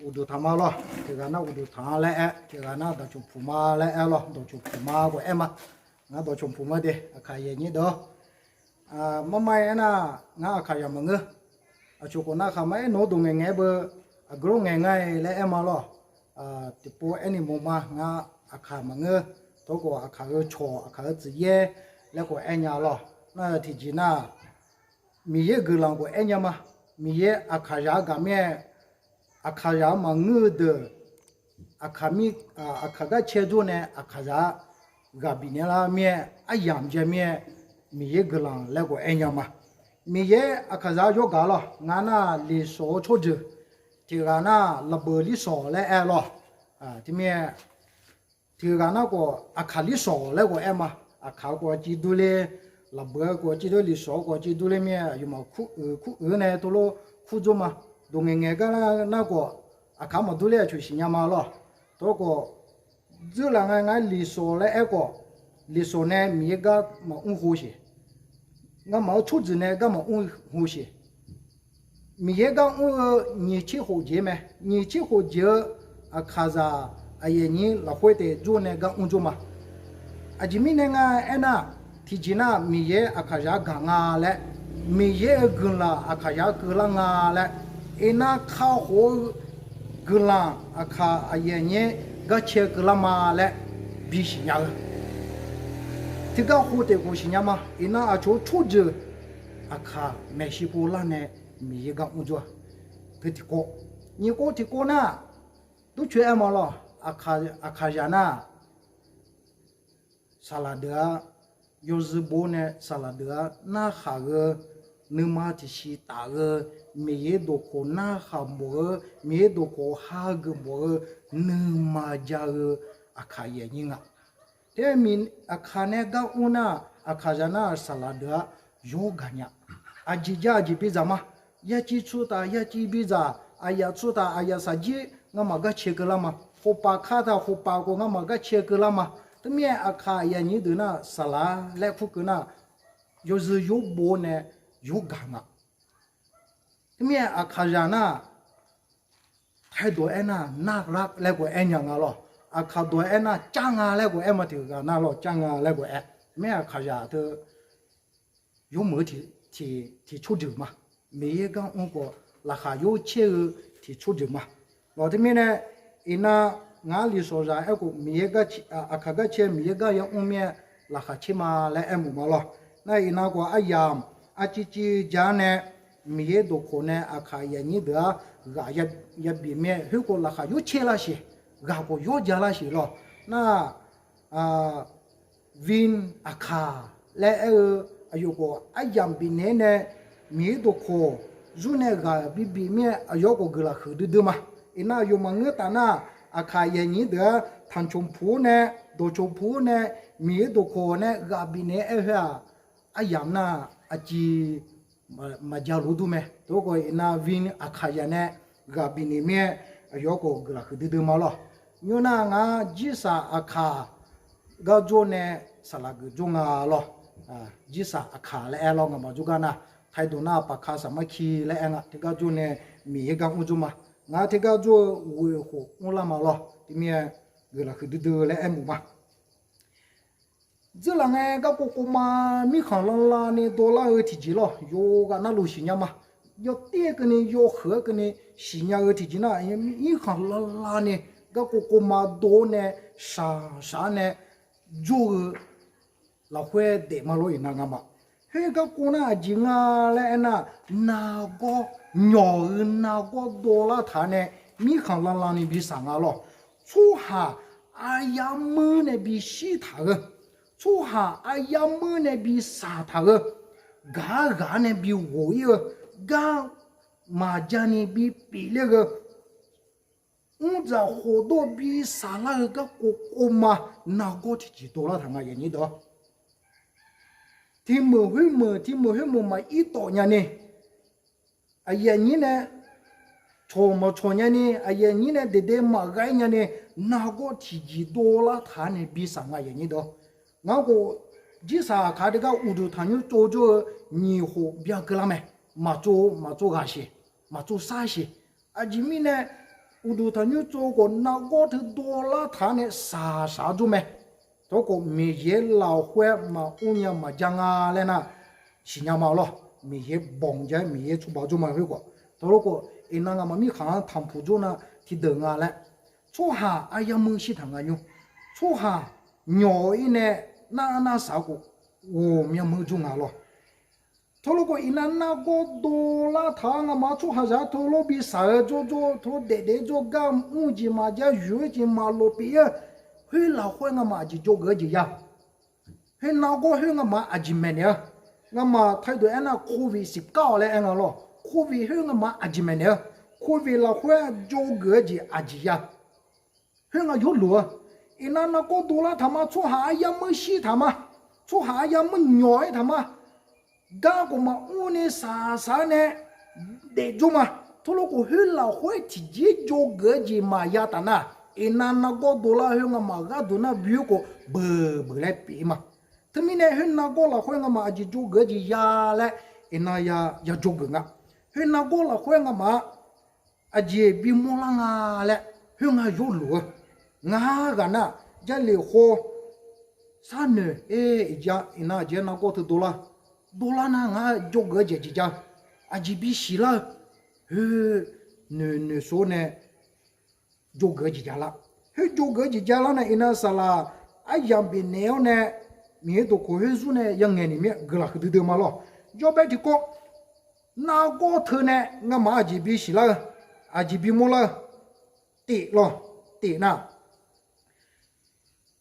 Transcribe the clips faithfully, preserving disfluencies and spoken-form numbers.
Uqduq taq ma lawr. Tiqghaq nar uqduq taq-a laer aer, tiqghaq nar dawqcawq puq ma laer aer lawr. Dawqcawq puq ma khawf aer ma. Ngar dawqcawq puq ma de, aqkaq yaeq nyir deuq-awr. Marmar-aer aernar, ngar aqkaq yaq maqngeur. Aqcawq khawf nar khaq ma aer nawq-anr dawq ngaeqngaeq-aer beu, aqgeu lof ngaeq nga-iq laer aer ma lawr. Tiqpov aerni mawf ma, ngar aqkaq maqngeur. Tawrkhawf aqkaq-eu cawq, aqkaq-eu tsuif yaer laer khawf aer nya lawr. Nar-eu tiqjeq nar, Miqyaer guiqlanq khawf aer nya ma. Miqyaer aqkaq zaq-anr gaq mir-aer, aqkaq zaq-anr maqngeur-eu deuq, aqkaq mir, aqkaq gar cae jawr nae aqkaq zaq-anr ghaq bifnaeq lar mir-aer, aryamq ja mir-aer, Miqyaer guiqlanq laer khawf aer nya ma. Miqyaer aqkaq zaq-anr yawr gaq lawr. Ngar nar lifsawq-eu tsawrjeuq, tiqghaq nar lafbeuq lifsawq laer aer lawr. Teumirnae tiqghaq nar khawf aqkaq lifsawq laer khawf aer ma. Aqkaq-eu khawf civ durler, lafbeuq-eu khawf civ durler, lifsawq-eu khawf civ durler mir-aer, aqyawfmaf kur uiq kur uiq-eu nae tov lof kur jawr ma. Dawq ngaeqngaeq gar nar khawf aqkaq maqdurler aqcawq siqnya ma lawr. Tawrkhawf dzeurlaf nga ngar lifsawq laer aer khawf, lifsawq nae Miqyaer gar maqmr hov siq. Ngamaf-eu tsawrjeuq nae gar maqmr hov siq. Miqyaer gar mr-eu nyiq tser khof jeq mae. Nyiq tser khof jeq-eu aqkaq zaq aqyuif aqnyir lafkhoer taef jawr nae gar mr jawr ma. Aqjeq mirnae nga aernar, tiqjeq nar Miqyaer aqkaq zaq-anr gaq nga laer, Miqyaer-euq guiqlanq aqkaq zaq-anr keuvlar nga laer, iqnan kakhof-eu guiqlanq aqkaq aqyuif aqnyir gar cae keuvlar ma laer bisiq nya-eu. Tiqgar hov taef khof siqnya ma. Iqnan aqcawq-eu tsawrjeuq aqkaq maeqshi pov lar nae Miqyaer gar mr jawr-a. Teu tiqkawv, nyiq kawv tiqkawv nar, durcoer aer ma lawr. Aqkaq zaq nar saqlaq deuq-anr, yawzeu bo nae saqlaq deuq-anr narhaq-eu, nuima tiqsiq taf-eu, Miqyaer dawqkawq narhaq mawf-eu, Miqyaer dawqkawq hageuf mawf-eu, nuima ja-eu aqkaq yaeq nyir nga. Teu aqkaq nae gar mr nar, aqkaq zaq nar saqlaq deuq-anr yawr gaq nya. Aqjeq ja aqjeq bidzaq ma. Yaciv tsutaf yaciv bidzaq, aqyaf tsutaf aqyaf saqjir ngamaf gar cae keuvlar ma. Khof paf kar taq khof paf khawf ngamaf gar cae keuvlar ma. Teumirnae aqkaq yaeq nyir deuq nar saqlaq laer kur keuv nar, yawzeu yawr bo nae yawr gaq nga. Teumirnae aqkaq zaq nar Thaidawq aernar, narlar laer khawf aer nya nga lawr. Aqkaq dawq aernar, car nga laer khawf aer ma. Tiqghaq nar lawr, car nga laer khawf aer. Mar aqkaq zaq teu yawmuiq-eu tiq tsawrjeuq ma. Miqyaer gar mr khawf laqkhaq yawr caer-eu tiq tsawrjeuq ma. Lawq, teumirnae iqnan ngar lifsawq zaq aerkhof Miqyaer, aqkaq gar caer Miqyaer gar yamr mir-aer laqkhaq caer ma laer aermawf ma lawr. Nar iqnan khawf aryamq arciv civ ja nae Miqyaer dawqkawq nae aqkaq yaeq nyir deuq-anr ghaq yabif mir-aer khoerkhawf laqkhaq yawr caer lar siq, ghaq khawf yawr ja lar siq lawr. Nar Vin aqkaq laer aer-eu aqyawf khawf aryamq bifnaeq-aer nae Miqyaer dawqkawq zurnae ghaq bibif mir-aer aqyawf khawf guiqlanq huiqdui dui ma. Iqnan aqyawf maqngeur taf nar, aqkaq yaeq nyir deuq-anr tanqcawq puq-awr nae, dawqcawq puq-awr nae, Miqyaer dawqkawq nae ghaq bifnaeq-aer aer khoer-aq, aryamq nar aqciv maqja luf dur mae. Teukhawf iqnan Vin aqkaq zaq nae ghaq bifnaeq mir-aer aqyawf khawf guiqlanq huiqdui dui ma lawr. Nymr nar ngar jirsaq aqkaq gar jawr nae saqlaq geuf jawr nga lawr. Jirsaq aqkaq laer aer lawr, ngaqmaf jawrgar nar, Thaidawq nar paqka saqmarki laer aer nga. Teugar jawr nae Miqyaer gar mr jawr ma. Ngar teugar jawr-eu ghoeq khof mrlar ma lawr. Teumirnae guiqlanq huiqdui dui laer aermawf ma. Dzeurlaf ngae garkawv kawvma mirkhanq lanlan ni dawvlar-eu tiqjeq lawr, yawqghaq navluf siqnya ma. Yawtiv-aer keuvni yawhuiq-aer keuvni siqnya-eu tiqjeq nar, mirkhanq lanlan ni garkawv kawvma dov-awr nae shaqshaq-aer nae jawr-eu lafkhoer daef ma lawr iqnan ngamaf. Khoer garkawv nar aqjeq nga laer aernar, nargawr nyawq-eu nargawr dovlar taq-aer nae mirkhanq lanlan ni bi saq nga lawr. Tsawrhaq aryamr nae bi shirtaq-eu, tsawrhaq aryamr nae bi saqtaq-eu, gaq-ar ghaq-ar nae bi ghof-ir-eu, gar maqja ni bi pyeufler-eu, mrdzaq khofdawr bi saqlar-eu garkawv kawvma nargawr tiqjeq dovlar taq nga yaeq nyir deuq-awr. Tiqmeuq khoermeuq tiqmeuq khoermeuq maqir tawf nya ni, aqyuif aqnyir nae cawq maqcawq nya ni, aqyuif aqnyir nae daeqdae maqgha-ir nya ni, nargawr tiqjeq dovlar taq-aer nae bi saq nga yaeq nyir deuq-awr. Ngar khawf jirsaq aqkaq deuq gar uqduq tanqnymr tsov jawr-eu nyiq khof byankeuv lar mae. Maqtsov maqtsov ghaq siq, maqtsov sar siq. Aqjeq mirnae Uqduq tanqnymr tsov khawf nargawr teu dovlar taq-anr nae shaqshaq-awr jawr mae. Tawrkhawf Miqyaer lafkhoer maqmr nya maqja nga laer nar, siqnya ma lawr. Miqyaer banq ja-aer Miqyaer cawba jawr ma khoerkhawf. Tawrkhawf iqnan ngamaf mirkhanq-anr tanqpuq jawr nar tiqdeuq nga laer, tsawrhaq aryamr muir shir taq nga nymr, tsawrhaq nyawq-ir nae nar nar saq-eu khawf ghawqmya muir jawr nga lawr. Tawrkhawf iqnan nargawr dovlar taq-awr ngamaf-anr tsawrhaqzaq-anr teulof bi shaq-eu jawrjawr, teulof daef daef-aer jawrgar mr-eu jeq maqjav, yoeq-eu jeq maqlof pyeuf-ir-eu, khoer lafkhoer ngamaf aqjeq jawrgeuf-eu jeq ya. Khoer nargawr khoer ngamaf-anr aqjeq maeqnaeq-eu, ngamaf taidoeq aernar covid siqkar-awq laer aer nga lawr. Covid khoer ngamaf-anr aqjeq maeqnaeq-eu, covid lafkhoer jawrgeuf-eu jeq aqjeq ya. Khoer nga yawloq-eu, iqnan nargawr dovlar taq ma, tsawrhaq aryamr muir shir taq ma, tsawrhaq aryamr muir nyawq-ir taq ma, gar khawf maqmr ni shaqshaq-aer nae daef jawr ma. Tawrkhawf khoer lafkhoer tiqjeq-ir jawrgeuf-eu jeq maqya taf nar, iqnan nargawr dovlar khoer ngamaf gharduq nar byoe-ir khawf beuq beuq laer pyeuf-ir ma. Teumirnae khoer nargawr lafkhoer ngamaf aqjeq jawrgeuf-eu jeq ya laer, iqnan ya jawrgeuf nga. Khoer nargawr lafkhoer ngamaf-anr aqjeq bimawr lar nga laer khoer nga yawloq-eu, ngar ghaq nar Jarlif khoer sharnoeq-aer iqja iqnan aqjeq-aer nargawr teu dovlar, dovlar nar ngar jawrgeuf-eu jeq aqjeq ja, aqjeq bisiq lar-eu, khoer noeq noeqshawr nae jawrgeuf-eu jeq ja lar. Khoer jawrgeuf-eu jeq ja lar nae iqnan saqlaq aryamq bifnaeq-awr nae Miqyaer dawqkawq khoer zur nae yangaeq ni mir-a guiqlanq huiqdui dui ma lawr. Jawrbae tiqkawv nargawr teu nae ngamaf aqjeq bisiq lar-eu, aqjeq bimawr lar-eu, tif lawr, tif nar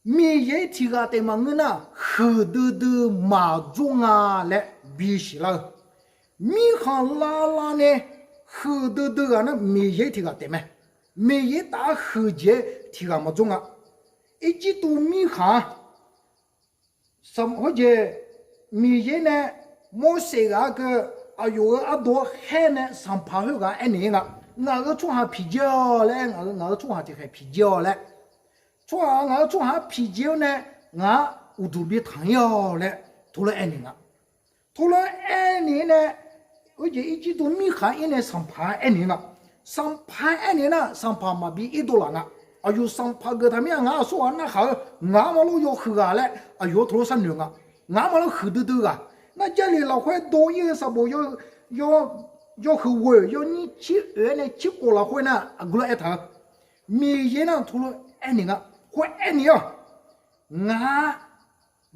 Miqyaer tiq ghaq taef maqngeur nar, huiqdui dui maqjawr nga laer bisiq lar-eu. Mirkhanq lavlav nae huiqdui dui ghaq nar Miqyaer tiq ghaq taef mae. Miqyaer taf-aer huiqdzaeq-aer tiq ghaq maqjawr nga. Irjirtuv mirkhanq-anr hawjeq Miqyaer nae Morseq ghaq aqgeu aqyawf-euq ardov-anr khaer nae sanqpaq khoerghaq aernaeq-ir nga, ngaq-euq tsawrhaq piqdzae-awq laer, ngaq-euq, ngaq-euq tsawrhaq tiqkhaeq piqdzae-awq laer, tsawrhaq ngaq-euq tsawrhaq-anr piqdzae-awr nae ngaq-anr uqduq bi tanq-ir-awq laer tov lof aernaeq nga. Tov lof aernaeq-ir nae, hawjeq Irjirtuv mirkhanq-anr ir nae sanqpaq-anr aernaeq-ir nga. Sanqpaq-anr aernaeq nar sanqpaq maqbi irdov laf nga. Aqyawf sanqpaq geuf taq mir-a, ngaq-anr aqsur ghaq narkhaq-eu, ngaq-anr maqlof yawhuiq ghaq laer aqyawf-anr tov lof sharnoeq nga. Ngaq-anr maqlof huiqdui dui ghaq, nar Jarlif lafkhoer dov-ir-eu sanqbof yawhuiq ghoeq yawnyir cir oeq-aer nae cirkhof lafkhoer nar aqgeu lof aertaq-eu, Miqyaer nar tov lof aernaeq nga. Khoer aernaeq-awq, ngaq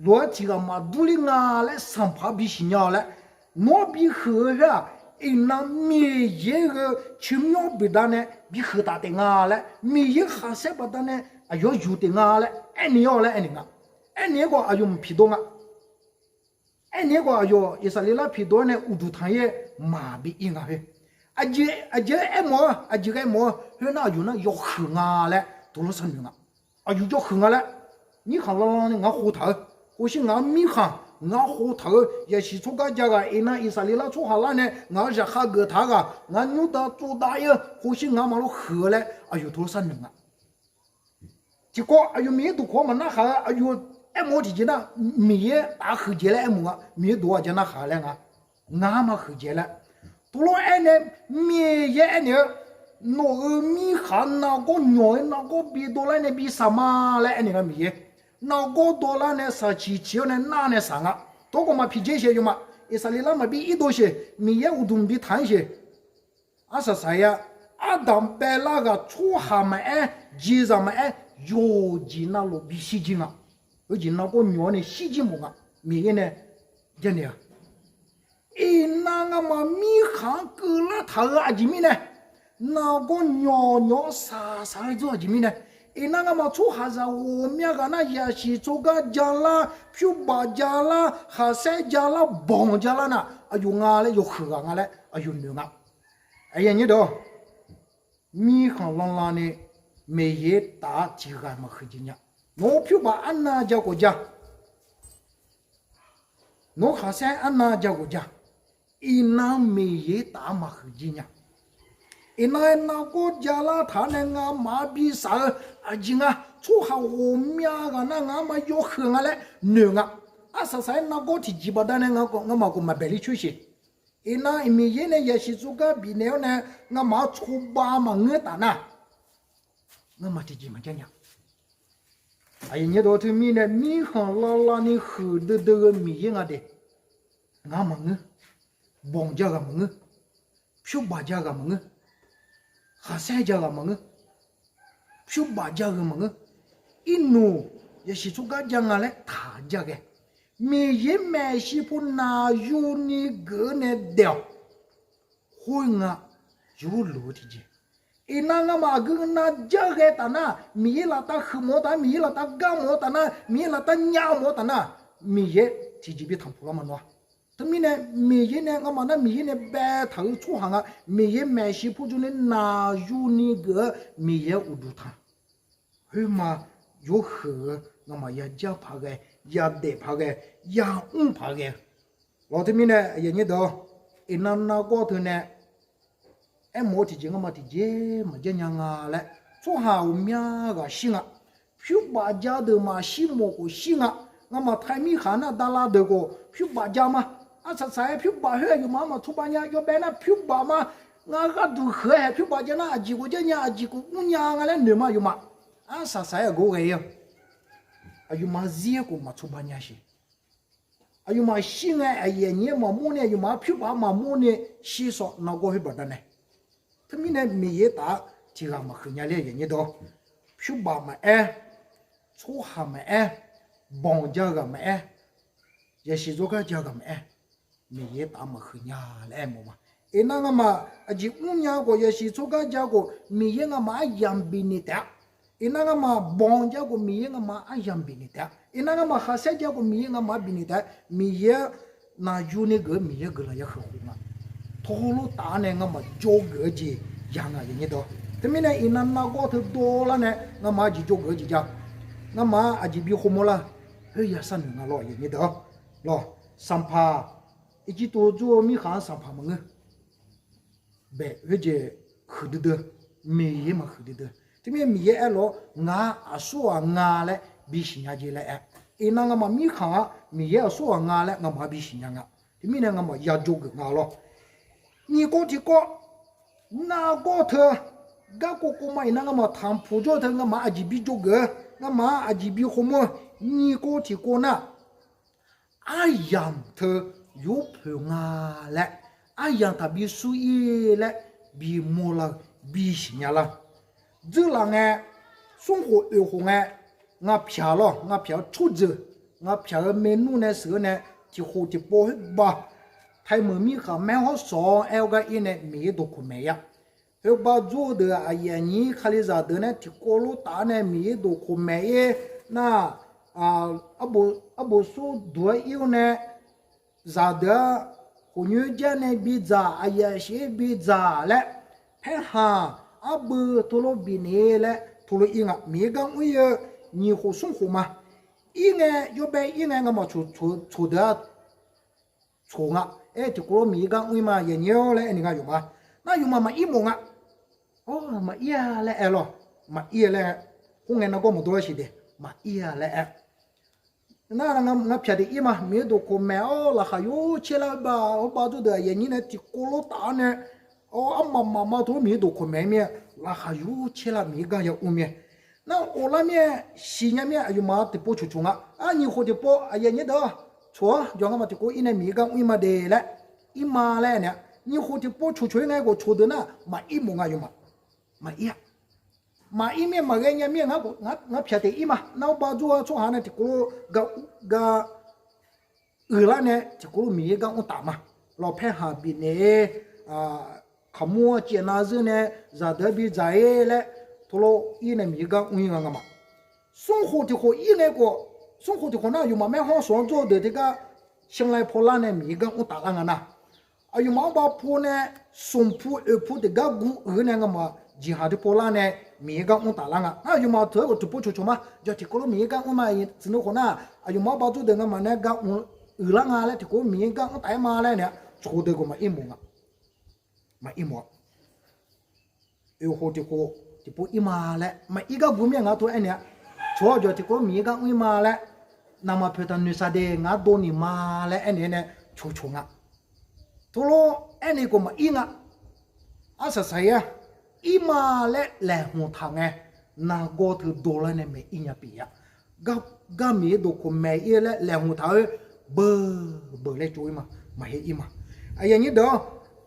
lof-aer tiq ghaq maqdur ler nga laer sanqpaq-anr bisiq nya-awq laer, nawr bihuiq-eu khoer-aq, iqnan Miqyaer-euq coermyanr boeqda nae bihuiq taf taef nga laer, Miqyaer khaqsaer baqdanae aqyawf-anr yuq taef nga laer aernaeq-awq laer aernaeq nga. Aernaeq-aer khawf aqyawf mq piqdov nga. Aernaeq-aer khawf aqyawf Irsaqleqlav piqdov-aer nae uqduq tanq-ir-aer maqbi ir nga khoer. Aqjeq, aqjeq-aer aermawf-eu, aqjeq ghae mawf-eu khoer nar aqyawf nar yawhuiq nga laer tov lof sharnoeq nga. Aqyawf yawhuiq nga laer, mirkhanq lanlan ni ngaq-anr khov taq-eu, khoershir ngaq-anr mirkhanq ngaq-anr khov taq-eu, yasiq tsawrgar ja ghaq, iqnan Irsaqleqlav tsawrhaq lar nae ngaq-euq zaqkhav geuf taq-eu ghaq, ngaq-anr nymrdav tsovdav-ir-eu, khoershir ngaq-anr maqlof huiq-eu laer aqyawf tov lof sharnoeq nga. Tiqkawv aqyawf Miqyaer duqkawq-anr maqnar khaq-eu, aqyawf aermawf-eu tiqjeq nar, Miqyaer taf-aer huiqdzaeq laer aermawf nga, Miqyaer duq-eu aqjeq nar khaq laer nga. Ngaq-anr maqhuiqdzaeq laer. Tov lof aernaeq, Miqyaer aernaeq-eu, nawq-euq mirkhanq nargawr nyawq-aer nargawr bidov lar nae bi shaq ma laer aernaeq nga Miqyaer. Nargawr dov lar nae shaqciq ciq-awr nae nar nae shaq nga. Tawrkhawf maqpiq dzaer sheq yawma. Irsaqleqlav maqbi irdov sheq, Miqyaer uqduq mqbi taq-anr sheq. Arsaq saq-ir-a, ardanq baelar ghaq tsawrhaq maqaer, jeqzaq maqaer, yawqjeq navluf bishir jir nga. Yawqjeq nargawr nyawq-awr nae shirjir mawf nga. Miqyaer nae jarnaeq-a. Iqnan ngamaf mirkhanq-anr keuvlar taq-eu aqjeq mirnae, nargawr nyawq nyawq-awr shaq shaq-aer dzawr aqjeq mirnae, iqnan ngamaf tsawrhaqzaq ghawqmya ghaq nar yasiq tsawrgar jalar, pyurbaf jalar, khaqsaer jalar, banq jalar nar aqyawf nga laer yawhuiq ghaq nga laer aqyawf noeq nga. Aqyuif aqnyir deuq-or, mirkhanq lanlan ni Miqyaer taf-aer tiq ghaq maqhuiq jeq nya. Nawq-euq pyurbaf arnav ja ghawq ja, nawq-euq khaqsaer arnav ja ghawq ja, iqnan Miqyaer taf-aer maqhuiq jir nya. Iqnan-aer nargawr jalar taq-aer nae ngamaf-anr bishaq-eu aqjeq nga. Tsawrhaq ghawqmya ghaq nar ngaq-anr maqyawhuiq nga laer noeq nga. Arsaq saq-aer nargawr tiqjeq baqdanae ngamaf khawf maqbaeq ler coer sheq. Iqnan Miqyaer nae yasiq tsawrgar bifnaeq-awr nae ngamaf-anr cawba maqngeur taf nar, Ngamaf tiqjeq maqjar nya. Aqyuif nyir deuq-eu teumirnae, mirkhanq lavlav ni huiqdui dui-eu Miqyaer nga de. Ngar maqngeur. Banq ja ghaq maqngeur. Pyurbaf ja ghaq maqngeur. Khaqsaer ja ghaq maqngeur. Pyurbaf ja ghaq maqngeur. Irnuq yasiq tsawrgar ja nga laer taq ja ghae, Miqyaer maeqshi pu naqyu ni geuf-eu nae daef-awq. Khoerngae yurluf-eu tiqjeq. Iqnan ngamaf aqgeu nav jar ghae taf nar, Miqyaer laftav huiqmawf-eu taf nar, Miqyaer laftav garmawf-eu taf nar, Miqyaer laftav nyamawf-eu taf nar, Miqyaer tiqjeq bi tanqpuq lar ma nawr-a. Teumirnae Miqyaer nae ngamaf nar Miqyaer nae baetaq-eu tsawrhaq nga. Miqyaer maeqshi pu jur ni naqyu ni geuf-eu Miqyaer uqduq tanq. Khoerma yawhuiq-eu ngamaf yajar paq ghae, yadaef paq ghae, yamr paq ghae-eu. Lawr teumirnae aqyuif nyir deuq-awr, iqnan nargawr teu nae aermawf-eu tiqjeq ngamaf tiqjeq maqjar nya nga laer, tsawrhaq ghawqmya ghaq shir nga. Pyurbaf ja deuq maqshir mawf khawf shir nga. Ngamaf taq mirkhanq nar dala deuq khawf pyurbaf ja ma. Arsaq saq-aer pyurbaf khoer aqyawfmaf-anr maqtsov ba nya. Yawbae nar pyurbaf ma. Ngar gharduq huiq-aer haeq pyurbaf ja nar aqjeq ghawqjar nya, aqjeq khof mr nya nga laer noeq ma aqyawfmaf. Arsaq saq-aer aqgeu ghae-ir-a. Aqyawfmaf zir-aer khawf maqtsov ba nya siq. Aqyawfmaf shir ngae aqyuif aqnyir-aer maqmawr ni, aqyawfmaf-anr pyurbaf maqmawr ni, shir sawv nargawr khoer baqdanae. Teumirnae Miqyaer taf-aer tiq ghaq maqhuiq nya laer aqyuif nyir deuq-awr, pyurbaf maqaer, tsawrhaq maqaer, banq ja ghaq maqaer, yasiq tsawrgar ja ghaq maqaer, Miqyaer taf-aer maqhuiq nya laer aermawf ma. Iqnan ngamaf aqjeq mr nya khawf, yasiq tsawrgar ja khawf, Miqyaer ngamaf aryamq bifnaeq taef-a. Iqnan ngamaf banq ja khawf, Miqyaer ngamaf aryamq bifnaeq taef-a. Iqnan ngamaf khaqsaer ja khawf, Miqyaer ngamaf-anr bifnaeq taef-a. Miqyaer-anr naqyu ni geuf-eu Miqyaer guiqlanq ya huiq khof nga. Tawrlor taf-awr nae ngamaf jawrgeuf-eu jeq ya nga aqyuif nyir deuq-awr. Teumirnae iqnan nargawr teu dawrlar nae ngamaf aqjeq jawrgeuf-eu jeq ja. Ngamaf-anr aqjeq bi khov mawrlar-eu khoer yasar noeq nga lawr aqyuif nyir deuq-awr. Lawr, sanqpaq, Irjirtuv jawr-eu mirkhanq-anr sanqpaq maqngeur. Bae khoerjeq huiqdui dui, Miqyaer maqhuiq duidui. Teumirnae Miqyaer aerlof-aer ngaq-anr aqsurghaq nga laer bisiq nya jeq laer aer. Iqnan ngamaf mirkhanq-anr Miqyaer aqsurghaq nga laer ngamaf bisiq nya nga. Teumirnae ngamaf ya jawrgeuf nga lawr. Nyiq kov tiqkov, nargawr teu garkawv kov ma iqnan ngamaf tanqpuq jawr-eu teu ngamaf aqjeq bi jawrgeuf-eu, ngamaf-anr aqjeq bi khov mawr-eu, nyiq kov tiqkov nar, aryamq teu yurpoeq nga laer, aryamq taqbi sur-ir laer bimawr lar-eu, bisiq nya lar-eu. Dzeurlaf ngae, smrkhof oeq khof ngae, ngapyaq lawr, ngapyaq-eu tsawrjeuq, ngapyaq-eu maernmr nae sheuq-eu nae tiqkhof tiqpov khoerbav, taemeuq mirkhanq maerhawr shawq-awr aer-awr gar ir nae Miqyaer dawqkawq maeq-ir-a. Khoerbav jawr-eu deuq aqyuif aqnyir Kalizaq deuq nae tiqkawv lof taf-awr nae Miqyaer dawqkawq maeq-ir nar, arbof sur duq-aer ir-awr nae, zaqdeuq-anr khofnyoer jar nae bidzaq, aqyuif aqshiq-aer bidzaq laer, paerhaq arbui teulof bifnaeq laer teulof ir nga. Miqyaer gar mr-ir-eu nyiq khof smr khof ma. Ir ngae, yawbae ir ngae ngamaf coqdeuq-a coq nga. Aer tiqkawv lof Miqyaer gar mr-ir ma aqyuif aqnyir-awr laer aernaeq nga yawf ma. Nar yawfmaf maqir mawf nga. Or, maqir-a laer aer lawr. Maqir-a laer aer. Khoerngae nargawr maqdawr-aer siq de. Maqir-a laer aer. Nar ngapyaq tiq ir ma, Miqyaer dawqkawq maeq-awr laqkhaq yawcaer lar-eu ba, heubav jawr deuq aqyuif aqnyir nae tiqkawv lof taf-awr nae, armaf mafma teulof Miqyaer dawqkawq maeq-aer mir-a, laqkhaq yawcaer lar Miqyaer gar ya ur mir-a. Nar ghoflar mir-a, siqnya mir-a, aqyawfmaf tiqpov coqcoq nga. Ar nyiq khof tiqpov aqyuif aqnyir deuq-awr, coq-awr jawq ngamaf tiqkawv ir nae Miqyaer gar mr-ir ma de laer, ir ma laer aer naeq-a. Nyiq khof tiqpov coqcoq-ir ngae khawf coqdeuq nar maqir mawf nga yawfmaf. Maqir-a. Maqir mir-a, maqghae nya mir-a, ngapyaq tiq ir ma. Nar heubav jawr-eu tsawrhaq nae tiqkawv lof ga uiqlar nae tiqkawv lof Miqyaer gar mr taf ma. Lawr paerhaq bifnaeq-ir, kaqmur-anr caevnav zeur nae zaqdeuq-anr bidzaq-ir laer teulof ir nae Miqyaer gar mr-ir nga ngamaf. Smrkhof tiqkhof ir ngae khawf, smrkhof tiqkhof nar yawfmaf maerhawr shawq-anr jawr-eu deuq tiq gar, shanlae paw lar nae Miqyaer gar mr taf lar nga nar, aqyawfmaf-anr bav paw nae smq pu oeq pu tiq gar guv uiq nae ngamaf jeqhaq tiq paw lar nae Miqyaer gar mr taf lar nga. Nar aqyawfmaf teu-aer khawf tiqpov coqcoq ma. Jawq tiqkawv lof Miqyaer gar mr ma, siqnan khawf nar aqyawfmaf-anr bav jawr deuq ngamaf nae gar mr uiqlar nga laer tiqkawv lof Miqyaer gar mr taf-aer ma laer naeq-a, coqdeuq khawf maqir mawf nga. Maqir mawf-a. Oeq khof tiqkhof tiqpov ir ma laer maqir gar guv mir-a nga tov aernaeq-a. Coq-awr jawq tiqkawv lof Miqyaer gar mr-ir ma laer, navmaqpoeq taq noeqshaq de, ngar dovni ma laer aernaeq-aer nae coqcoq nga. Tov lof aernaeq khawf maqir nga. Arsaq saq-ir-a, ir ma laer laeqhmq taq ngae, nargawr teu dovlar nae maeq-ir nya pyeuf-a. Gar Miqyaer dawqkawq maeq-ir laer laeqhmq taq-eu beuq beuq laer tsov-ir ma, maqhae-ir ma. Aqyuif aqnyir deuq-awr,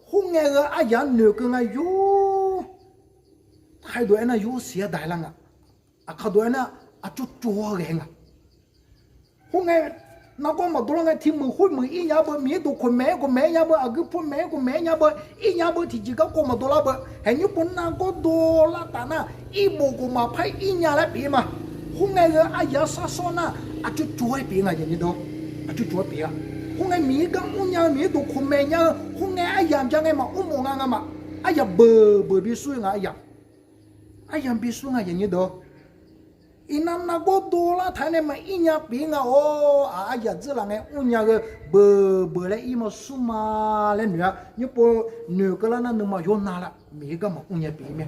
khoerngae-eu aryaq-anr noeqkeuv nga yor. Khaeqdawq aernar yor siq-aer daqlar nga. Aqkaq dawq aernar aqcawq cawv-awr ghae nga. Khoerngae, nargawr maqdov lar ngae tiq meuq khoer meuq-ir nya beu, Miqyaer dawqkawq maeq-aer khawf maeq-aer nya beu, aqgeu pu maeq-aer khawf maeq-aer nya beu, ir nya beu, tiqjeq garkawv maqdov lar beu, haeqnymr pov nargawr dovlar taf nar, irbof khawf maqpar ir nya laer pyeuf-ir ma. Khoerngae-eu aryaq-anr shar shawr nar, aqcawq cawv-aer pyeuf nga, aqcawq cawv-aer pyeuf-a. Khoerngae Miqyaer gar mrnya-eu, Miqyaer dawqkawq maeq nya-eu, khoerngae aryamq ja ngae maqmr mawf nga nga ma. Aryamq beuq beuq bi sur-ir nga aryamq. Aryamq bi sur nga, aqyuif aqnyir deuq-awr. Iqnan nargawr dovlar taq-aer nae maqir nya pyeuf-ir nga-awr, aq, aryamq dzeurlaf ngae mrnya-eu beuq beuq laer ir ma, sur ma laer noeq-a. Nymr pov noeqkeuv lar nar nuima yawr na lar, Miqyaer gar maqmr nya pyeuf-ir mae.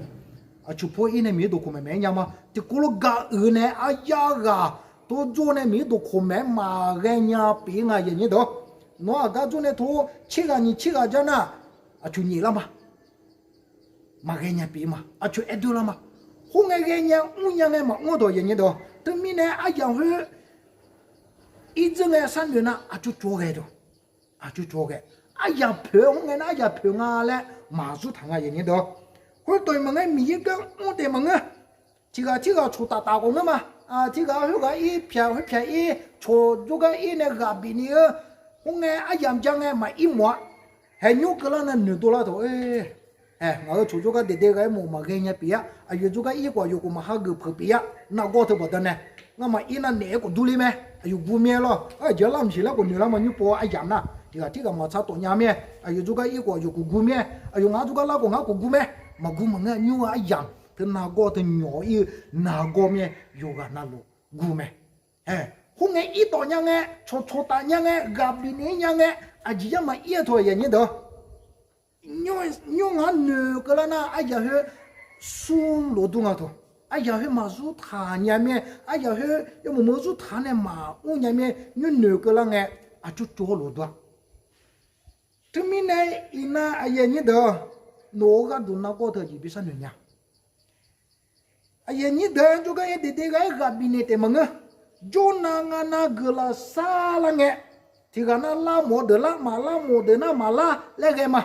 Aqcawq pov-ir nae Miqyaer dawqkawq maeq maeq-aer nya ma. Tiqkawv lof gaq uiq nae aryar ghaq tov jawr nae Miqyaer dawqkawq maeq-aer maqghae nya pyeuf-ir nga, aqyuif aqnyir deuq-awr. Nawr aqgar jawr nae tov tser ghaq nyiq tser ghaq jar nar, aqcawq nyaef lar ma. Maqghae nya pyeuf-ir ma, aqcawq aer doer lar ma. Khoerngae ghae nya mrnya ngae maqmr dawq, aqyuif aqnyir deuq-awr. Teumirnae aryamq khoer ir dzeur ngae sharnoeq nar aqcawq cawv-awr ghae dawq. Aqcawq cawv-awr ghae. Aryamq poeq-aer khoerngae nar aryamq poeq nga laer maqzur taq nga, aqyuif aqnyir deuq-awr. Khoertawq-iq maqngeur, Miqyaer gar mr taef maqngeur. Tiq ghaq tirghaq coq taf taf khawf ngeur ma. Tiq ghaq khoerghaq ir pyaq khoerpyaq ir coq jawrgar ir nae ghaq bif ni-eu, khoerngae aryamq ja ngae maqir mawf-a. Haeqnymr keuvlar nae noeqdov lar taq-aer, ngaq-euq coq jawrgar daeqdae ghaq-aer mawf maqghae nya pyeuf-a. Aqyawf jawrgar ir khawf aqyawf khawf maqha geuf peuq pyeuf-a. Nargawr teu baqda nae, ngamaf ir nar naeq-aer khawf durler mae. Aqyawf gu mae lawr. Aqjeq-anr lar mqsiq laer khawf noeq lar ma, nymr pov-awr aryamq nar tiq ghaq tirghaq maqtsaq tawf nya mae. Aqyawf jawrgar ir khawf aqyawf khawf gu mae. Aqyawf ngaq-anr jawrgar lar khawf ngar khawf gu mae. Maqgu maqngeur, nymr-eu aryamq teu nargawr teu nyawq-ir-eu nargawr mae. Yawqghaq navluf gu mae. Khoerngae ir tawf nya ngae, coq coq taf nya ngae, ghaq bif ni-ir nya ngae, aqjeq yar maqir-eu taq, aqyuif aqnyir deuq-awr. Nymr ngaq-anr noeqkeuv lar nar aryamq khoer sur lof dur nga taq. Aryamq khoer maqzur taq nya mir-aer, aryamq khoer yawmuiq meuq zurtaq-anr nae maqmr nya mir-aer, nymr noeqkeuv lar ngae, aqcawq cawv-awr lof dur-a. Teumirnae iqnan aqyuif aqnyir deuq-awr, nawq-eu gharduq nargawr teu aqjeq bi sharnoeq nya. Aqyuif aqnyir deuq-anr jawrgar ir daeqdae ghaq-aer ghaq bifnaeq taef maqngeur. Jawrnan ngar nar guiqlanq sharlar ngae, tiq ghaq nar lar mawf-eu deuq lar, maqlar mawf deuq nar maqlar laer ghae ma.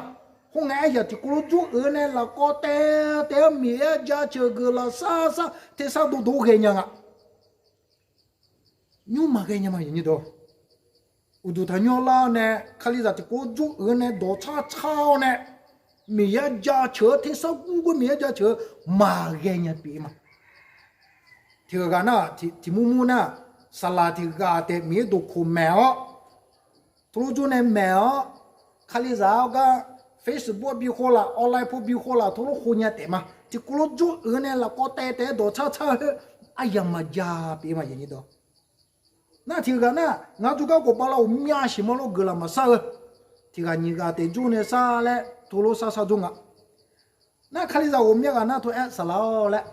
Khoerngae aryamq tiqkawv lof jawr-eu nae lafkawv taev taev-awr Miqyaer-anr jaceuq guiqlanq shar shar tersar dovdov-awr ghaenya nga. Nymr maqghae nya ma, aqyuif aqnyir deuq-awr. Uqduq taqnymr lar-awr nae, Kalizaq tiqkawv jawr-eu nae dawqtsar tsar-awr nae, Miqyaer-anr jaceuq-eu tersar gurgur Miqyaer-anr jaceuq-eu maqghae nya pyeuf-ir ma. Tiq ghaq ghaq nar, tiq, tiq mur mur nar, saqlaq tiq ghaq taef Miqyaer dawqkawq maeq-awr, teulof jawr nae maeq-awr, Kalizaq-awr gar Facebook bi khawv laf, online pu bi khawv laf, teulof khov nya taef ma. Tiqkawv lof jawr-eu nae lafkawv taev taev-aer dawqtsar tsar-eu khoer, aryamq maqja pyeuf-ir ma, aqyuif aqnyir deuq-awr. Nar tiq ghaq nar, ngaq-anr jawrgar ghawqbav lar ghawqmya siq ma lor, guiqlanq maqshar-eu. Tiq ghaq nyiq ghaq taef jawr nae shar laer teulof shar shar jawr nga. Nar Kalizaq ghawqmya ghaq nar tov-aer saqlaq-awr laer,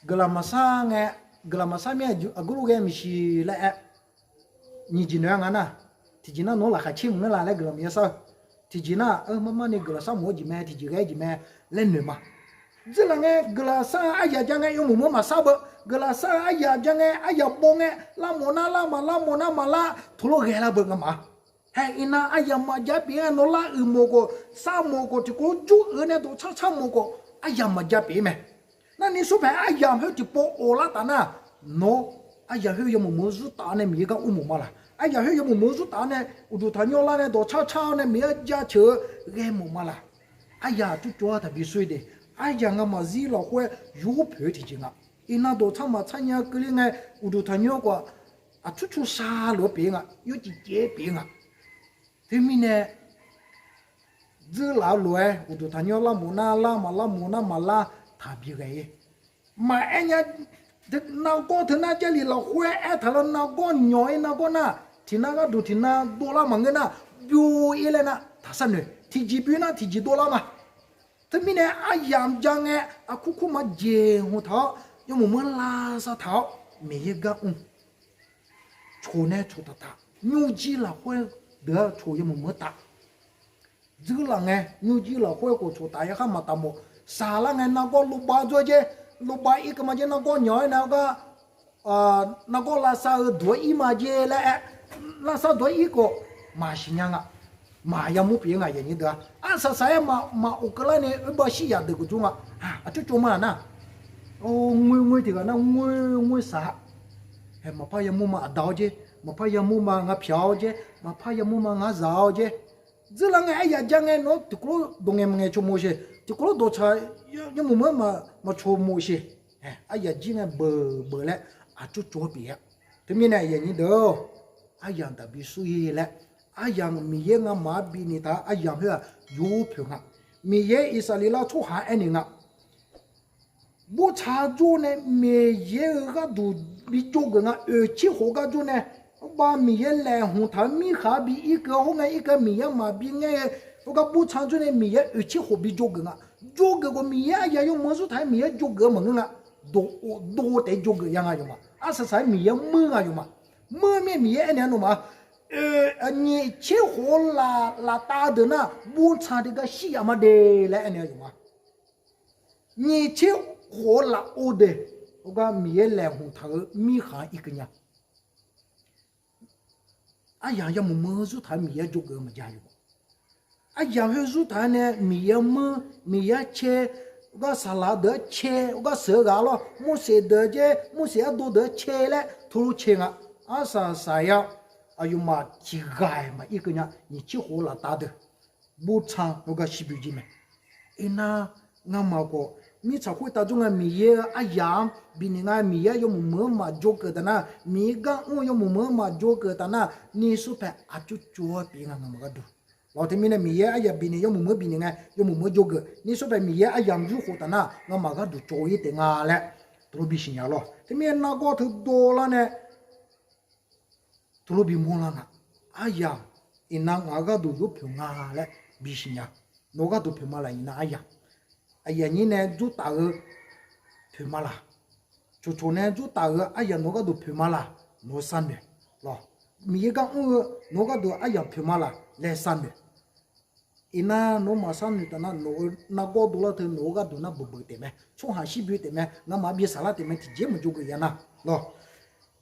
guiqlanq maqshar ngae, guiqlanq maqshar mir-aer aqgeu lof ghae maeqshi laer aer, nyiq jeq noeq-aer nga nar, tiqjeq nar nawq-anr laqkhaq caer maqngeur la laer guiqlanq maqya shar-eu. Tiqjeq nar, marmar ni guiqlanq shar mawf-eu jeq mae, tiqjeq ghae-eu jeq mae laer noeq ma. Dzeurlaf ngae guiqlanq shar-eu aryaq ja ngae yawmuiq meuq maqshar beu. Guiqlanq shar-eu aryaq ja ngae aryaq baw ngae, lar mawf nar lar, maqlar mawf nar maqlar, teulof ghae lar beu ngamaf-a. Hae iqnan aryamq maqja pyeuf-ir-a, nawr lar uiq mawf khawf, shar mawf khawf, tiqkawv jawr-eu nae dawqtsar tsar mawf khawf, aryamq maqja pyeuf-ir mae. Narni smr paeq aryamq khoer tiqpov of lar taf nar, nawr aryamq khoer yawmuiq meuq-eu zurtaf-awr nae Miqyaer gar ur mawf ma laq? Aryamq khoer yawmuiq meuq-eu zurtaf-awr nae uqduq taqnymr lar nae dawqtsar tsar-awr nae Miqyaer jaceuq-eu ghae mawf ma laq? Aryamq aqcur cawv-awr taqbi sur-ir de. Aryamq ngamaf zir lafkhoer yur poeq-eu tiqjeq nga. Iqnan dawqtsar maqtsar nya keuvle ngae, uqduq taqnymr khawf aqcur cawv sharluf-awr pyeuf-ir nga, yawciv caev-aer pyeuf-ir nga. Teumirnae dzeurlaf-eu lof-aer uqduq taqnymr lar mawf nar lar, maqlar mawf nar maqlar, taqbi ghae-ir. Maqaer nya, nargawr teu nar Jarlif lafkhoer aertaq-eu nargawr nyawq-ir nargawr nar, tiqnan gharduq tiqnan dovlar maqngeur nar, byov-ir laer nar taqshar noeq. Tiqjeq byov nar tiqjeq dovlar ma. Teumirnae aryamq ja ngae, aqkur kur maqjeq hmq taq-awr, yawmuiq meuq lavsav taq-awr, Miqyaer gar mr. Coq nae coq taq taq, nymrjir lafkhoer deuq-anr coq yawmuiq meuq taf. Dzeurlaf ngae nymrjir lafkhoer khawf coq taf yarkhar maqtaf mawf. Saqlar ngae nargawr lov bav dzawr-aer jaer, Lov bav ir keuv ma jer, nargawr nyawq-aer nae-awr gar, nargawr lavsav-eu duq-aer ir ma jer laer aer, lavsav duq-aer ir khawf maqsiq nya nga. Maq yamur pyeuf-ir nga aqyuif aqnyir deuq-a. Arsaq saq-aer maq of keuvlar nae oerbav shir yaq deuq geuf jawr nga. Aqcawq cawv ma nar, ngoer ngoer tiq ghaq nar ngoer ngoer saq-a. Hae, maqpar yamur ma aqda-awr jer, maqpar yamur ma ngar pyaq-awr jer, maqpar yamur ma ngar zaq-awr jer. Dzeurlar ngae aryaq ja ngae nawr tiqkawv lof dawq ngaeq maqngaeq cawq mof sheq, tiqkawv lof dawqtsaq yawmuiq meuq-anr maq cawq mof sheq. Aryaq jir ngae beuq beuq laer aqcawq cawv-aer pyeuf-a. Teumirnae aqyuif aqnyir deuq-or, aryamq daqbi sur-ir laer, aryamq Miqyaer ngamaf-anr bifnaeq taq-eu aryamq khoer-aq, yur poeq nga. Miqyaer Irsaqleqlav tsawrhaq-anr aernaeq nga. Burtsa jawr nae Miqyaer-euq gharduq bi jawrgeuf nga. Oeq tser khof gar jawr nae, arbav Miqyaer laeqhmq taq-eu mirkhanq-anr bi irkeuv-awr, khoerngae irkeuv-eu Miqyaer maqbi ngaer-eu, khoergar burtsa jawr nae Miqyaer oeq tser khof bi jawrgeuf nga. Jawrgeuf khawf Miqyaer aryamq yawmuiq-anr zurtaq-aer Miqyaer jawrgeuf-eu maqngeur nga. Dov of dov taef-aer jawrgeuf ya nga yawqma. Arsaq saq-aer Miqyaer muir nga yawqma. Muir mir-aer Miqyaer aernaeq-a nawmaf, nyiq tser khof laftav deuq nar burtsa deuq gar shir yaf ma de laer aernaeq-a yawqma. Nyiq tser khof-eu lafov deuq, khoergar Miqyaer laeqhmq taq-eu mirkhanq-anr irkeuv nya. Aryamq yawmuiq meuq-anr zurtaq-aer Miqyaer jawrgeuf-eu maqjav yawqma. Aryamq khoer zurtaq-aer nae Miqyaer muir, Miqyaer caer, khoergar saqlaq deuq-anr caer, khoergar sheuq-eu ghaq lawr, Morseq deuq-anr caer, Morseq ardov deuq-anr caer laer teulof caer nga. Arsaq saq-aer-a, aqyawfmaf tiqghaq-iq maqir keuv nya. Nyiq tser khof-eu laftav deuq burtsa khoergar shir bui jir mae. Iqnan ngamaf khawf mirtsaq khoertav jawr nga, Miqyaer-euq aryamq-anr bifnaeq nga, Miqyaer yawmuiq meuq-anr maqjawrgeuf taf nar, Miqyaer gar mr-eu yawmuiq meuq-anr maqjawrgeuf taf nar, nishawr paeq aqcawq cawv-aer pyeuf nga ngamaf gharduq. Lawq, teumirnae Miqyaer aryamq bifnaeq yawmuiq meuq-anr bifnaeq ngae, yawmuiq meuq-anr jawrgeuf. Nishawr paeq Miqyaer aryamq yurkhof taf nar, ngamaf gharduq cawv-ir taef nga laer teulof bisiq nya lawq. Teumirnae nargawr teu dovlar nae teulof bimawr lar nga. Aryamq iqnan ngaq-euq gharduq yur poeq nga laer bisiq nya. Nawq-eu gharduq poeq ma laq iqnan aryamq. Aqyuif aqnyir nae jur taf-eu poeq ma laq. Coqcoq nae jur taf-eu aryamq nawq-eu gharduq poeq ma laq. Nawq-eu sharnoeq lawq. Miqyaer gar mr-eu nawq-eu gharduq aryamq poeq ma laq laer sharnoeq. Iqnan nawq-eu maqshar noeq taf nar, nawq-eu nargawr dovlar teu nawq-eu gharduq nar beuq beuq taef mae, tsawrhaq shir bui taef mae, ngamaf bi saqlar taef mae, tiqjeq maqjawr geuf ya nar lawq.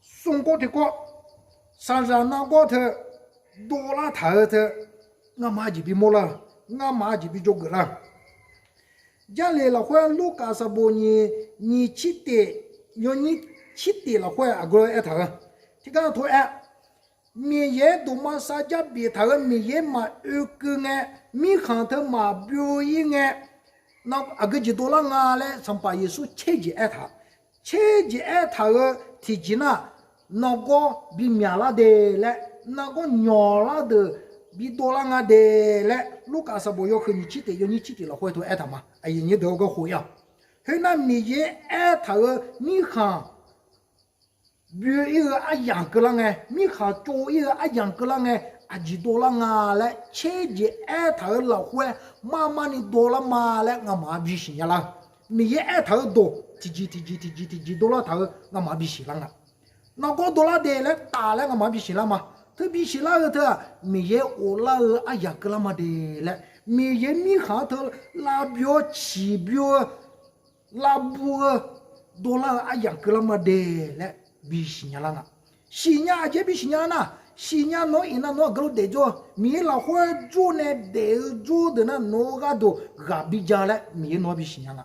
Smq kawv tiqkawv, saqzaq nargawr teu dovlar taq-eu teu, ngamaf aqjeq bimawr lar-eu, ngamaf aqjeq bijawr geuf lar-eu. Jarlif lafkhoer Lurkaf sanqbof nyiq, nyiq tser tif, yawnyir tser tif lafkhoer aqgeu aertaq-eu, tiqgar tov-aer, Miqyaer dawqma sar jar bif taq-eu Miqyaer maqoe keuv ngae, mirkhanq teu maqbyov-ir ngae, aqgeu jeq dovlar nga laer Sanqpaq Yeqsur tser jeq aertaq. Tser jeq aertaq-eu tiqjeq nar, nargawr bimyaq lar de laer, nargawr nyawq lar deuq bidov lar nga de laer, Lurkaf sanqbof yawhuiq nyiq tser tif yawnyir tser tif lafkhoer tov aertaq ma. Aqyuif aqnyir deuq-eu garkhof-ir-aq, khoernar Miqyaer aertaq-eu mirkhanq byoe-ir-eu aryamq keuvlar ngae, mirkhanq tsov-ir-eu aryamq keuvlar ngae, aqjeq dovlar nga laer tser jeq aertaq-eu lafkhoer marmarni dovlar ma laer ngamaf-anr bisiq nya lar-eu. Miqyaer aertaq-eu dawq tiqjeq tiqjeq tiqjeq tiqjeq dovlar taq-eu ngamaf-anr bisiq lar nga. Nargawr dovlar de laer taf laer ngamaf-anr bisiq lar ma. Teu bisiq lar-eu teu-aq, Miqyaer ghoflar-eu aryamq keuvlar ma de laer, Miqyaer mirkhanq-anr teu lavbyov-eu ciqbyov-eu lavbuv-eu dovlar-eu aryamq keuvlar ma de laer bisiq nya lar nga. Siqnya aqjeq bisiq nya nar, siqnya nawr iqnan nawr aqgeu lof daefjawr-eu Miqyaer lafkhoer jawr nae daef-eu jawr deuq nar nawq-eu gharduq ghaq bija laer Miqyaer nawr bisiq nya nga.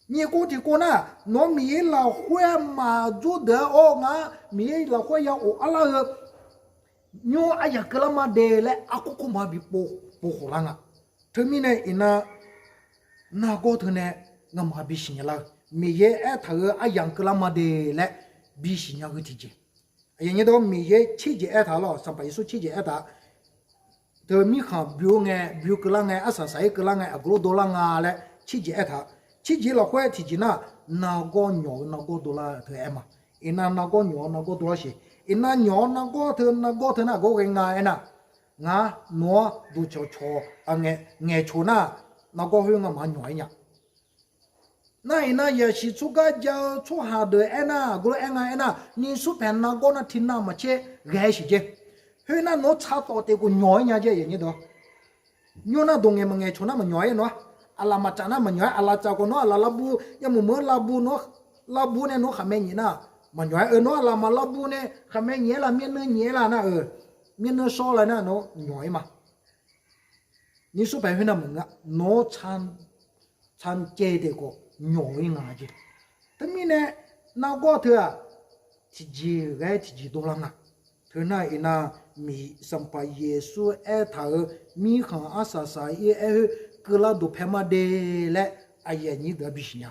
Nyiq kov tiq kov nar, nawq-eu Miqyaer lafkhoer maqjawr deuq-aer awr ngar Miqyaer lafkhoer ya of arlar-eu nymr aryamq keuvlar ma de laer arkhoer khoerma bipov khof lar nga. Teumirnae iqnan nargawr teu nae ngamaf bisiq nya lar-eu, Miqyaer aertaq-eu aryamq keuvlar ma de laer bisiq nya-eu tiqjeq. Aqyuif aqnyir deuq, Miqyaer tser jeq aertaq lawq, Sanqpaq Yeqsur tser jeq aertaq teu mirkhanq byoe ngae, byoe keuvlar ngae, arsaq saq-ir keuvlar ngae, aqgeu lof dovlar nga laer tser jeq aertaq. Tser jeq lafkhoer tiqjeq nar, nargawr nyawq-eu nargawr dovlar teu aer ma. Iqnan nargawr nyawq-eu nargawr dovlar siq. Iqnan nyawq-eu nargawr teu nargawr teu nar aqgeu ghae nga aernar, ngar nawq-anr duqcawq cawq ngae, ngaeqcawq nar, nargawr khoer ngamaf nyawq-aer nya. Nar iqnan yasiq tsawrgar ja-eu tsawrhaq deuq aernar, aqgeu lof aer nga aernar, nishawr paeq nargawr nar tiqnan maqcaer ghae-aer siq jeq. Khoernar nawq-anr tsaq tawf taef khawf nyawq-aer nya jeq. Nymr nar dawq ngaeq maqngaeq cawq nar maqnyawq-aer nawr-a. Aqlaf maqtsaf nar maqnyawq-aer, aqlaf tsaf khawf nawr aqlaf lavbuv, yamq meuq-anr lavbuv nawr, lavbuv nae nawr khaqmae nyaef nar maqnyawq-aer, eu, nawr aqlaf maq lavbuv nae khaqmae nyaef-aer la, myavnuiv nyaef-aer la nar-euq, myavnuiv shawr la nar nawr nyawq-ir ma. Nyiq sar paeq khoer nar maqngeur, nawr cancaev taef khawf nyawq-ir nga jeq. Teumirnae nargawr teu-aq, tiqjeq ghae tiqjeq dovlar nga. Teu nar iqnan, miq Sanqpaq Yeqsur aertaq-euq mirkhanq arsaq saq-ir aer khoer keuvlar dawqpae ma de laer aqyuif aqnyir deuq-anr bisiq nya.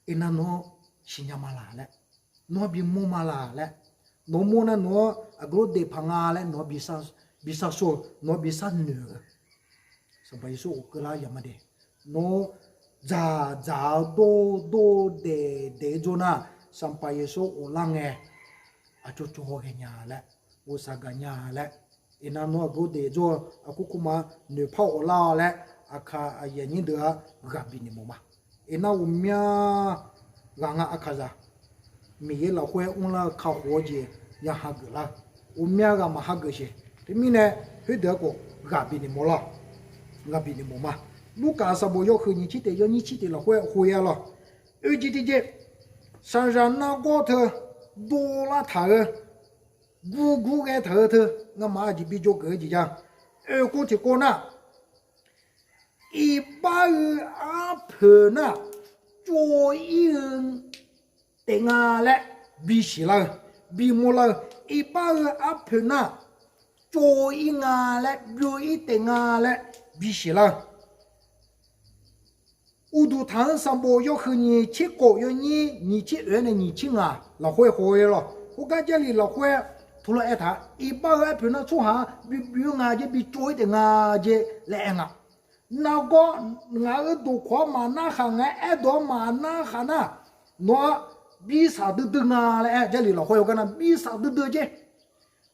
Iqnan nawr siqnya ma laq laer, nawr bimawr ma laq laer, nawq mawr nar nawq-anr aqgeu lof daefpaq nga laer nawq-anr bi sar sar-eu, nawq-anr bi sharnoeq-eu, Sanqpaq Yeqsur ghofkeuv lar ya ma de. Nawr dzaqdzaq-eu dor dor daef daef-eu jawr nar, Sanqpaq Yeqsur ghoflar ngae, aqcawq cawq ghae nya laer, ghofsaq gaq nya laer, iqnan nawr aqgeu daef jawr-eu aqkur kur ma noeqpar ghoflar-awr laer, aqkaq aqyuif aqnyir deuq-anr ghaq bifnaeq mawf ma. Iqnan ghawqmya ghaq nga aqkaqzaq, Miqyaer lafkhoer mrlar-eu kakhof-eu jeq ya hageuf lar-eu, ghawqmya ghaq maq hageuf sheq. Teumirnae khoerdeuq-anr khawf ghaq bifnaeq mawf lar, ghaq bifnaeq mawf ma. Lurkaf sanqbof yawhuiq nyiq tser taef yawnyir tser taef lafkhoer khoer-a lawr. Oe jeq tiqjeq, shaqzaq nargawr teu dovlar taq-eu, gurgur ghae taq-eu teu, ngamaf aqjeq bi jawrgeuf-eu jeq ya. Oekov tiqkov nar, iqbax-eu arpoeq nar tsov-ir-eu taef nga laer bisiq lar-eu, bimawr lar-eu, iqbax-eu arpoeq nar tsov-ir nga laer, byov-ir taef nga laer bisiq lar-eu. Uqduq taq-anr sanqbof yawhuiq nyiq tser khof yawnyir nyiq tser oeq-aer nae nyiq tser ngaq lafkhoer khoer-a lawr. Khoergar Jarlif lafkhoer tuvlar aertaq, iqbax-eu arpoeq nar tsawrhaq-anr bi byov-ir nga jeq, bi tsov-ir taef nga jeq laer aer nga. Nargawr ngaq-euq dawqkawq-anr maqnar khaq, ngaq-aer aerdawq-anr maqnar khaq nar, nawr-aq bi saq duidui nga laer aer. Jarlif lafkhoer-eu gar nar bi saq duidui jeq.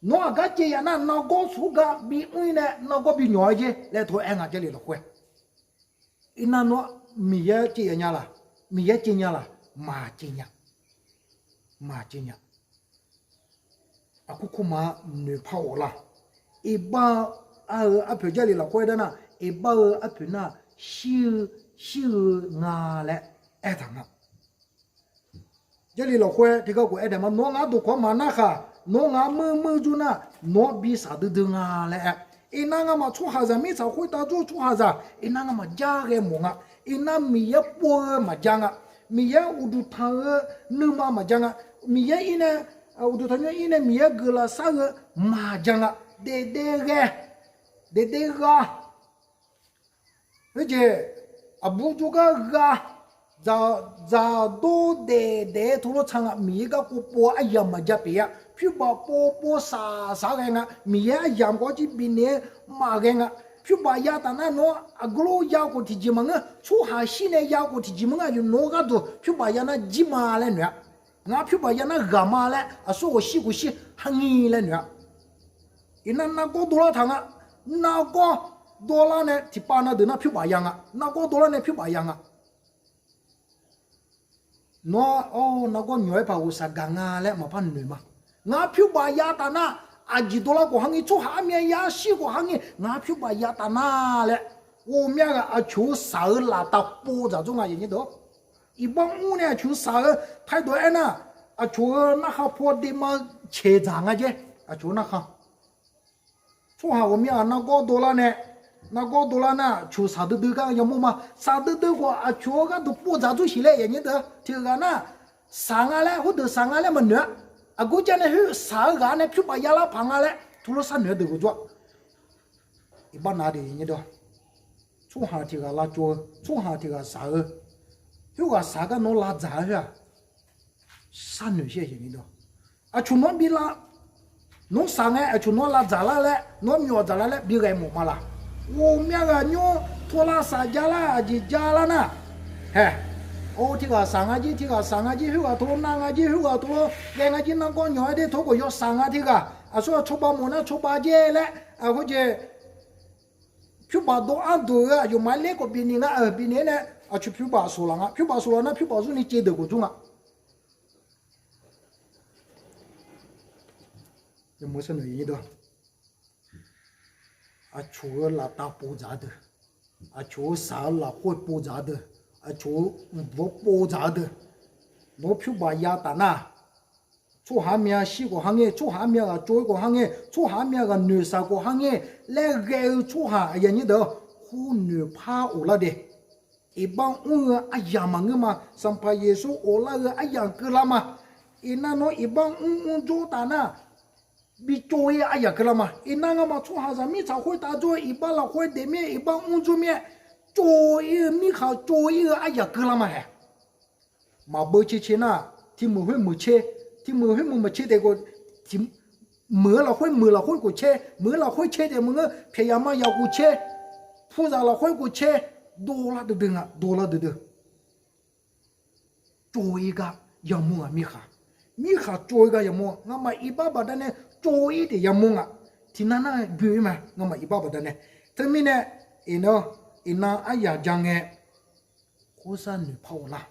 Nawr aqgar caev yaf nar nargawr sawrgar bi mr-ir nae nargawr bi nyawq-aer jeq laer tov-aer nga Jarlif lafkhoer. Iqnan nawr Miqyaer caev yaf nya laq, Miqyaer caev nya laq, maqcaev nya. Maqcaev nya. Aqkur kur ma noeqpar ghoflar. Iqbax-eu arpoeq Jarlif lafkhoer aer dar nar, iqbax-eu arpoeq nar shir-eu, shir-eu nga laer aertaq nga. Jarlif lafkhoer tiqgar khof aer daef ma, nawr ngaq-anr dawqkawq-anr maqnar khaq, nawr ngaq-anr meuq meuq jawr nar, nawr bi saq duidui nga laer aer. Iqnan ngamaf tsawrhaqzaq mirtsaq khoertav jawr-eu tsawrhaqzaq, iqnan ngamaf jar ghae mawf nga. Iqnan Miqyaer pov-eu maqja nga. Miqyaer uqduq tanq-eu nuima maqja nga. Miqyaer ir nae, uqduq tanqnymr ir nae Miqyaer guiqlanq shar-eu maqja nga. Daefdaef ghae, daefdaef gha. Khoerjeq aqbur jawrgar gha, dzaqdzaq dor daefdaef-aer tov lawr tsa nga. Miqyaer garkawv pov-eu aryamq maqja pyeuf-a. Pyurbaf pov pov saq saq-aer ghae nga. Miqyaer aryamq khawf jir bifnaeq-aer maqghae nga. Pyurbaf ya taf nar nawr aqgeu lof ya khawf tiqjeq maqngeur. Tsawrhaq shir nae ya khawf tiqjeq maqngeur. Aqyawf nawq-eu gharduq pyurbaf ya nar jir ma laer noeq-a. Ngaq pyurbaf ya nar ghaq ma laer aqsur ghawqshir ghawqshir ha ngi laer noeq-a. Iqnan nargawr dovlar taq nga. Nargawr dovlar nae tiqpav na deuq nar pyurbaf ya nga. Nargawr dovlar nae pyurbaf ya nga. Nawr-aq, nargawr nyawq-aer paq ghofsaq gaq nga laer maqpar noeq ma. Ngaq pyurbaf ya taf nar, aqjeq dovlar khawf ha ngi, tsawrhaq armyav ya shir khawf ha ngi, ngaq pyurbaf ya taf nar laer, ghawqmya ghaq aqcawq-eu saq-eu laftav pov dzaq dzawr nga. Iqbax mr nae aqcawq-eu saq-eu taedawq aernar, aqcawq-eu narkhan paw dema caeq dzaq nga jaer. Aqcawq-eu narkhan Tsawrhaq ghawqmya ghaq nargawr dovlar nae, nargawr dovlar nar, coq saq duidui gar yamawr ma. Saq duidui khawf aqcawq-eu gharduq pov dzaq dzawr siq laer yanyir deuq tiq ghaq nar, saq nga laer, khoerdeuq saq nga laer maqnoeq-a. Aqgeu jar nae khoer saq-eu ghaq nae pyurbaf yalar paq nga laer tuvlar sharnoeq-aer deuq ghoe jawr-a. Iqbax nav deuq yanyir deuq, tsawrhaq tiq ghaq lavcawv-eu, tsawrhaq tiq ghaq saq-eu, khoerghaq saq gar nawr lavdzaq-eu khoer-aq, sharnoeq shir-a yanyir deuq. Aqcawq nawr bi la, nawr saq ngae aqcawq nawr lavdzaq lar laer, nawr myawf dzaq lar laer bi ghae mawf ma laq? Ghawqmya ghaq nymr tov lavsaq ja lar, aqjeq ja lar nar, hae, or tiq ghaq saq nga jir, tiq ghaq saq nga jir, khoerghaq tov lar nar nga jir, khoerghaq tov lar ghae nga jir, nargawr nyawq-aer der tov khawf yawsaq nga tiq ghaq, aqsur-aq cawba mawf nar cawba jer laer, aqkhoer jeq pyurbaf dov-anr dov-eu aqyawfmaf-aer ler khawf bifni nga, bifni-aer nae aqcawq pyurbaf soqlaq nga, pyurbaf soqlaq nar pyurbaf zurni cev deuq ghoe jawr nga. Aqcawq-eu laftav pov dzaq-eu deuq, Aqcawq-eu saq-eu lafkhoer pov dzaq-eu deuq, aqcawq-eu mqbawr pov dzaq-eu deuq, nawq-anr pyur baq ya taf nar, tsawrhaq armyav shir khawf har ngaer, tsawrhaq armyav ghaq tsov-ir khawf har ngaer, tsawrhaq armyav ghaq noeqshaq khawf har ngaer laer ghae-eu tsawrhaq aqyuif aqnyir deuq-or, khoer noeqpar of lar de. Iqbax mr-eu aryamq maqngeur ma. Sanqpaq Yeqsur of lar-eu aryamq keuvlar ma. Iqnan nawr iqbax mr mr jawr taf nar, bi tsov-ir aryamq keuvlar ma. Iqnan ngamaf tsawrhaqzaq mirtsaq khoertav jawr-eu iqbax lafkhoer daef mir-aer iqbax mr jawr mir-aer, tsov-ir-eu mirkhanq tsov-ir-eu aryamq keuvlar ma hae. Maqbeu cae cae nar, tiq meuq khoer meuq cae, tiq meuq khoer meuq meuq cae taef khawf, meuq-eu lafkhoer meuq lafkhoer khof cae, meuq-eu lafkhoer cae taef maqngeur, pyaeq yaq ma yaq khof cae, puzaq lafkhoer khof cae, dovlar duidui nga, dovlar duidui. Tsov-ir gar yamawr nga mirkhanq. Mirkhanq tsov-ir gar yamawr nga. Ngamaf iqbax baqdanae tsov-ir taef yamawr nga. Tiqnan nar-aer boe-ir ma, ngamaf iqbax baqdanae. Teumirnae, iqnan, iqnan aryaq ja ngae, khoershar noeqpar of lar.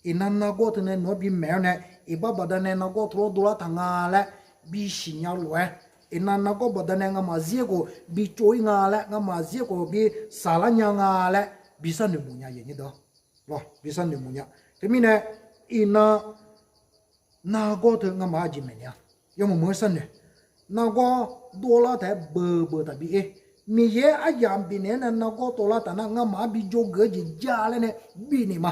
Iqnan nargawr teunae nawq-anr bimaeq-awr nae, iqbax baqdanae nargawr teulof dovlar taq nga laer bisiq nya lof-aer, iqnan nargawr baqdanae ngamaf zir-aer khawf bi tsov-ir nga laer, ngamaf zir-aer khawf bi saqlar nya nga laer, bi sharnoeq mawf nya, aqyuif aqnyir deuq-or. Lawr, bi sharnoeq mawf nya. Teumirnae, iqnan nargawr teu ngamaf-anr aqjeq maeqnaeq-a. Yawmuiq meuq-anr sharnoeq. Nargawr dovlar taq-aer beuq beuq taqbi ir. Miqyaer aryamq bifnaeq-aer nae nargawr dovlar taf nar, ngamaf-anr bi jawrgeuf-eu jeq ja laer nae bifnaeq ma.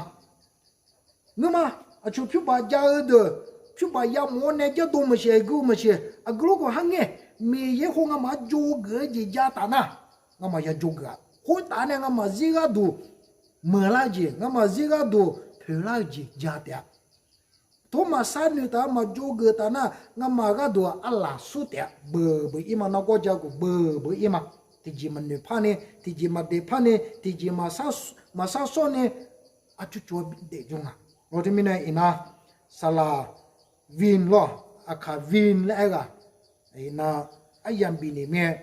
Ngeur ma, aqcawq pyur baq ja-eu deuq, pyur baq yamawf-awr nae jardov maqsiq, aqgeu maqsiq, aqgeu lof khawf har ngae, Miqyaer khoer ngamaf-anr jawrgeuf-eu jeq ja taf nar, ngamaf ya jawrgeuf-a. Khoertav nae ngamaf zir gharduq meuqlar-eu jeq, ngamaf zir gharduq poeqlar-eu jeq ja taef-a. Tov maqshar noeq taf-a, maqjawr geuf taf nar, ngamaf gharduq arlaq sur taef-a. Beuq beuq ir ma, nargawr ja khawf beuq beuq ir ma. Tiqjeq maqnoeq par ni, tiqjeq maqdaef par ni, tiqjeq maqshar sawr ni, arcur cur-aer daef jawr nga. Lawr, teumirnae iqnan, saqlaq vin lawr, aqkaq vin laer aer ghaq, iqnan aryamq bifnaeq mir-aer,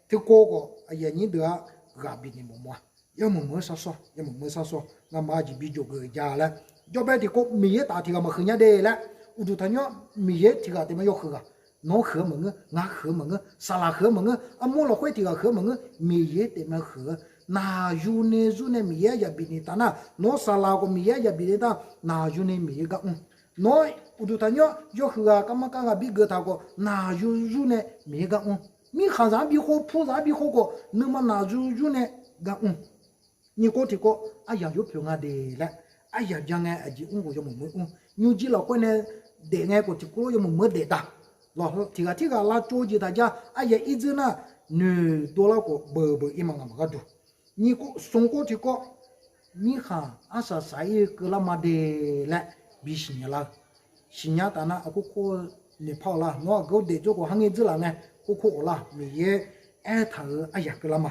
teukawv khawf aqyuif aqnyir deuq-anr ghaq bifnaeq mawf mawf-a. Yawmuiq meuq-anr shar sawr, yawmuiq meuq-anr shar sawr, ngamaf aqjeq bi jawrgeuf ja laer. Jawrbae tiqkawv Miqyaer taf tiq ghaq maqhuiq nya de laer, uqduq tanqnymr Miqyaer tiq ghaq taef mae yawhuiq ghaq. Nawr huiq-eu maqngeur, ngar huiq-eu maqngeur, saqlaq huiq-eu maqngeur, armur lafkhoer tiq ghaq huiq-eu maqngeur, Miqyaer taef mae huiq-eu. Naqyu ni zur nae Miqyaer aryamq bifnaeq taf nar, nawr saqlaq khawf Miqyaer aryamq bifnaeq taf, naqyu ni Miqyaer gar mr. Nawr uqduq tanqnymr yawhuiq ghaq kavmar kar ghaq bi geuf taq khawf, naqyu zur nae Miqyaer gar mr. Mirkhanqzaq-anr bi khov, puzaq-anr bi khov khawf, nuima naqyu zur nae gar mr. Nyiq kawv tiqkawv aryaq yawpoeq nga de laer, aryaq ja ngae aqjeq mr khawf yawmuiq meuq mr. Nymrjir lafkhoer nae daef ngae khawf tiqkawv lof yawmuiq meuq daef taq. Lawr, tiq ghaq tirghaq lavtsov-eu jeq taq ja, aryaq ir dzeur nar, noeqdov lar khawf beuq beuq ir ma, ngamaf gharduq. Nyiq kawv smq kawv tiqkawv, mirkhanq arsaq saq-ir keuvlar ma de laer bisiq nya lar-eu. Siqnya taf nar, aqkur kur-eu noeqpar-awq lar. Nawr aqgeu daef jawr khawf har ngae dzeurlaf ngae, kur kur-awq lar. Miqyaer aertaq-euq aryaq keuvlar ma.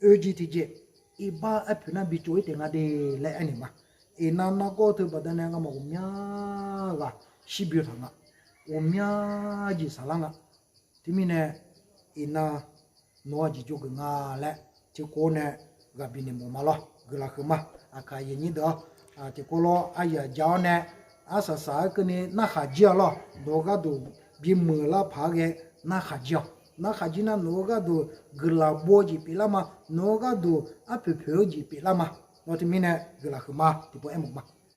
Oe jeq tiqjeq, iqbax aerpoeq nar bi tsov-ir taef nga de laer aernaeq ma. Iqnan nargawr teu baqdanae ngamaf ghawqmya ghaq shir byoe taq nga. Ghawqmya jeq saqlar nga. Teumirnae, iqnan nawq-anr aqjeq jawrgeuf nga laer tiqkawv nae ghaq bifnaeq mawf ma lawr, guiqlanq huiq ma. Aqkaq aqyuif aqnyir deuq-awr, tiqkawv lawr aryaq ja-awr nae, arsaq saq-aer keuvni narkhaq jir-awq lawr. Nawq-eu gharduq bimeuq lar paq-aer ghae narkhaq jir-awq. Narkhaq jir nar nawq-eu gharduq guiqlanq bo-eu jeq pyeuflar ma. Nawq-eu gharduq arpoeq poeq-eu jeq pyeuflar ma. Nawr teumirnae guiqlanq huiq ma, tiqpov aermawf ma.